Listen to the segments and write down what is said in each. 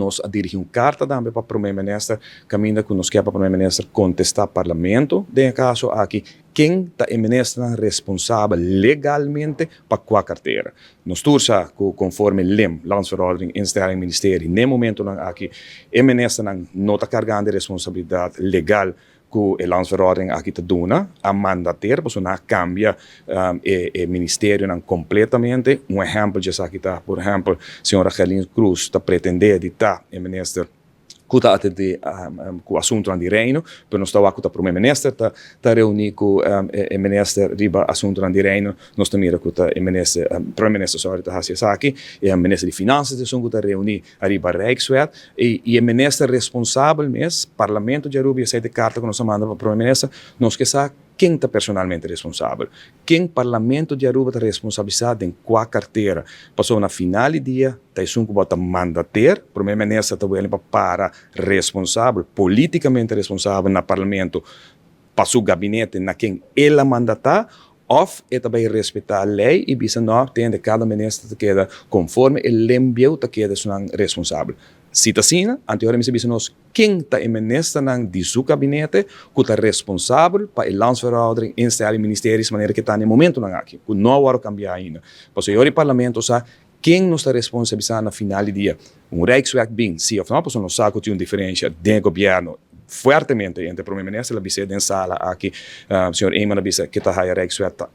Nos a dirigi un carta tambe pa Prome Minister, caminda cu nos kier pa Prome Minister contesta Parlamento den e caso aki, ken ta e ministernan responsabel legalmente pa cua cartera. Nos tur sa cu conforme LIM, Landsverordening Instelling Ministerie, n'e momentonan aki e ministernan no ta cargando e responsabilidad legal cu e landsverordening aki ta duna, a mandateer, pasobra nan a cambia e ministerionan completamente. Un ehempel dje esaki ta, por ehempel, señora Gerlien Croes ta pretende di ta e minister cu ta atende cu asuntonan di Reino, pero nos ta wak cu ta Prome Minister ta reuni cu e minister riba asuntonan di Reino. Nos ta mira cu ta e minister, Prome Minister, sorry, ta haci esaki, e minister di Finanzas ta esun cu ta reuni ariba Rijkswet y e minister responsabel mes. Parlamento di Aruba, y esey ta e carta cu nos a manda pa Prome Minister, nos ke sa ken ta personalmente responsabel, ken Parlamento di Aruba ta responsabilisa den cua cartera, pasobra na final di dia ta esun cu bo ta mandateer. Prome Minister ta welen pa para responsabel, politicamente responsabel na Parlamento pa su gabinete na ken el a mandata, of e ta bay respeta ley y bisa no, tende, cada minister ta keda conforme e LIM bieu, ta keda esunnan responsabel. Si ta asina, anteora mi sa bisa nos ken ta e ministernan di su gabinete cu ta responsabel pa e Landsverordening Instelling Ministeries manera cu ta na e momentonan aki, cu no a worde cambia ainda. Pasobra e ora e Parlamento sa ken nos ta responsabilisa na final di dia. Un Rijkswet bin, si of no, pasobra nos sa cu tin un diferencia den e gobierno fuertemente entre Prome Minister, el a bis'é den sala aki, señor Eman a bisa cu ta haya Rijkswet ta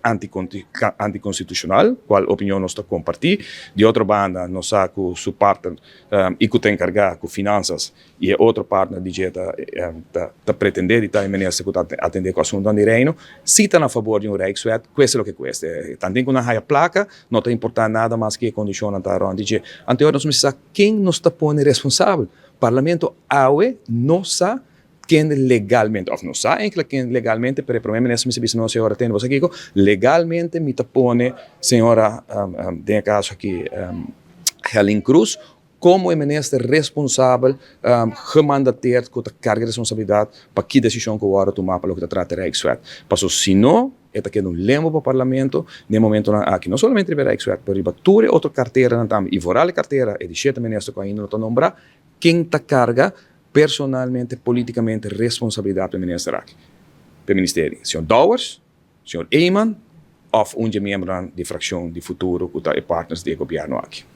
anticonstitucional, cual opinion nos ta comparti. Di otro banda, nos sa cu su partner y cu ta encarga cu finanzas y e otro partner di dje ta pretende di ta e minister cu ta atende cu asuntonan di Reino, si ta na favor di un Rijkswet, cueste loke cueste. Tanten cu nan haya placa, no ta importa nada mas cu e condicionnan ta rond di dje. Anteor nos mester sa ken nos ta pone responsabel. Parlamento awe no sa ken legalmente, of no sa enkele ken legalmente, pero e Prome Minister mester bisa nos e ora tende bo sa kico, legalmente mi ta pone señora, den e caso aki Gerlin Croes, como e minister responsabel gemandateerd cu ta carga responsabilidad pa ki decision cu wordo tuma pa loke ta trata e Rijkswet. Paso si no, e ta keda un lembo pa Parlamento den e momentonan aki, no solamente riba e Rijkswet, pero riba tur e otro carteranan tambe, y vooral e cartera e di shete minister cu ainda no ta nombra, ken ta carga personalmente, politicamente responsabilidad pa e minister aki, pa e ministerio, señor Dowers, señor Eman of un dje miembronan di fraccion di Futuro cu ta e partners di e gobierno aki.